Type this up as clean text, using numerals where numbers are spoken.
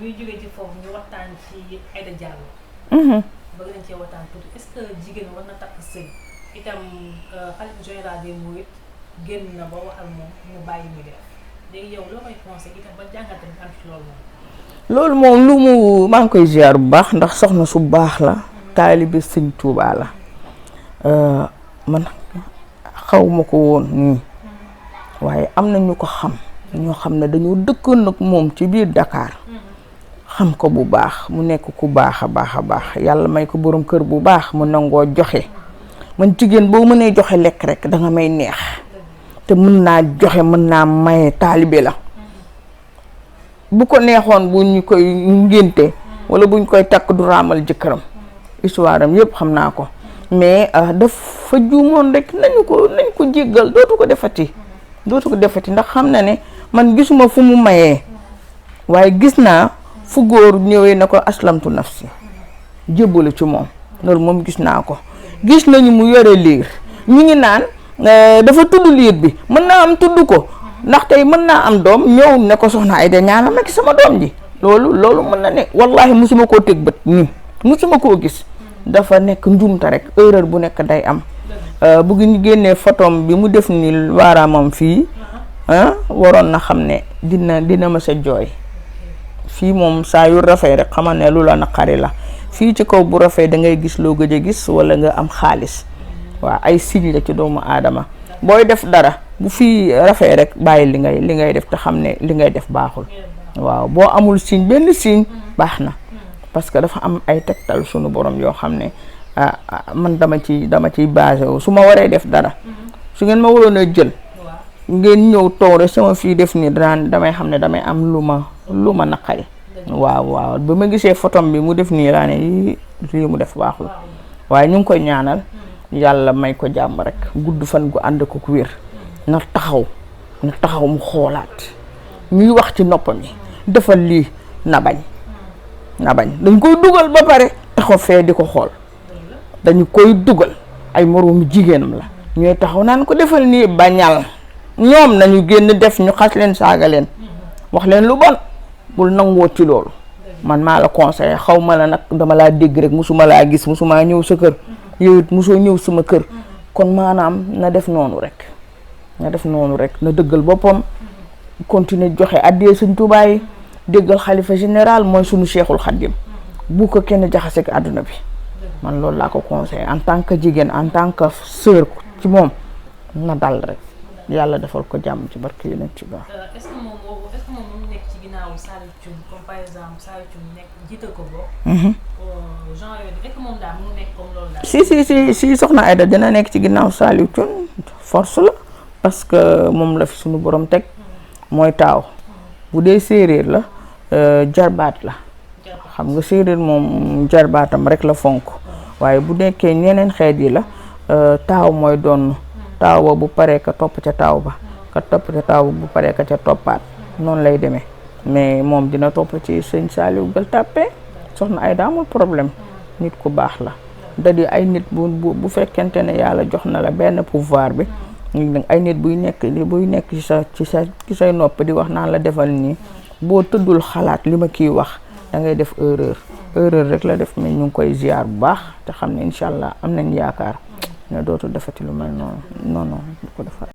buy jógee ci foofu ñu waxtaan ci Aida Diallo. bëgg nañ cee waxtaan tuuti est-ce que jigéen war na takk sëy itam xalifa général des mourides génn na ba waxal moom mu bàyyi muy def léegi yow loo koy conseil itam ba jàngate am ci loolu moom. loolu moom lu mu maa ngi koy ziar bu baax ndax soxna su baax la. taalibe Sëñ Tuubaa la. man xaw ma ko woon nii waaye am na ñu ko xam ñoo xam ne dañoo dëkkoon nag moom ci biir Dakar xam ko bu baax mu nekk ku baax a baax a baax yàlla may ko borom kër bu baax mu nangoo joxe man jigéen boo mënee joxe lekk rek da nga may neex te mën naa joxe mën naa maye taalibe la bu ko neexoon bu ñu koy ngénte wala buñ koy takk du raamal jëkkëram histoire am yëpp xam naa ko mais dafa juumoon rek nañ ko jéggal dootu ko defati ndax xam na ne man gisuma fu mu mayee waaye gis naa fu góor ñëwee na ko aslamtu nafsi jébbalu ci moom loolu moom gis naa ko gis nañu mu yore liir ñu ngi naan dafa tudd liir bi mën naa am tudd ko ndax tey mën naa am doom ñëw ne ko soxna Aida ñaanal ma ci sama doom ji loolu mën na ne wallahi musuma koo teg bët nii musuma koo gis dafa nekk njuumte rek erreur bu nekk day am bu ñu génnee photom bi mu def ni waaraamam fii waroon na xam ne dina ma sa jooy fii moom saa yu rafet rek xamal ne lu la naqari la fii ci kaw bu rafet da ngay gis loo gëj a gis wala nga am xaalis waaw ay signe la ci doomu aadama booy def dara bu fii rafet rek bàyyi li ngay def te xam ne li ngay def baaxul waaw boo amul signe benn signe baax na parce que dafa am ay tegtal sunu borom yoo xam ne man dama ciy basé wu su ma waree def dara su ngeen ma waroon a jël ngeen ñëw toog rek sama fii def nii damay xam ne damay am lu ma naqari waaw ba ma gisee photom bi mu def nii laa ne lii mu def baaxul waaye ñu ngi koy ñaanal yàlla may ko jàmm rek gudd fan gu ànd ko ku wér na taxaw mu xoolaat ñuy wax ci noppam yi defal lii na bañ dañ koy dugal ba pare taxaw fee di ko xool dañu koy dugal ay moroomu jigéenam la ñooy taxaw naan ko defal nii bañal ñoom nañu génn def ñu xas leen saaga leen wax leen lu bon bul nangoo ci loolu man maa la conseillé xaw ma la nag dama laa dégg rek musuma laa gis musuma ñëw sa kër yow it musoo ñëw sama kër kon maanaam na def noonu rek na dëggal boppam continuer joxe addee Sëñ Tuubaa yi déggal xalifa général mooy sunu Cheikhul Khadim bu ko kenn jaxaseeg àdduna bi man loolu laa ko conseillé en tant que jigéen en tant que sœur ci moom na dal rek yàlla defal ko jàmm ci barke yi nekk ci baax. est-ce que moom mu nekk ci ginnaaw Saliou Thioune comme par exemple Saliou Thioune nekk jiite ko boo. genre yooyu est-ce que moom daal mu nekk comme loolu daal. si soxna Aida dina nekk ci ginnaaw Saliou Thioune force la parce que moom la fi suñu borom teg mooy taaw bu dee séeréer la jarbaat la xam nga séeréer moom jarbaatam rek la fonk waaye bu nekkee ñeneen xeet yi la taaw mooy doon taaw ba bu paree ka topp ca taaw ba ka topp ca taaw bu paree ka ca toppaat noonu lay demee mais moom dina topp ci sëñ Saliou Gueule Tapée soxna Aida amul problème nit ku baax la da di ay nit bu fekkente ne yàlla jox na la benn pouvoir bi ay nit buy nekk ci say nopp di wax naan la defal nii boo tëddul xalaat li ma kiy wax da ngay def erreur rek la def mais ñu ngi koy ziar bu baax te xam ne incha allah am nañ yaakaar ne dootu defati lu mel noonu non du ko defar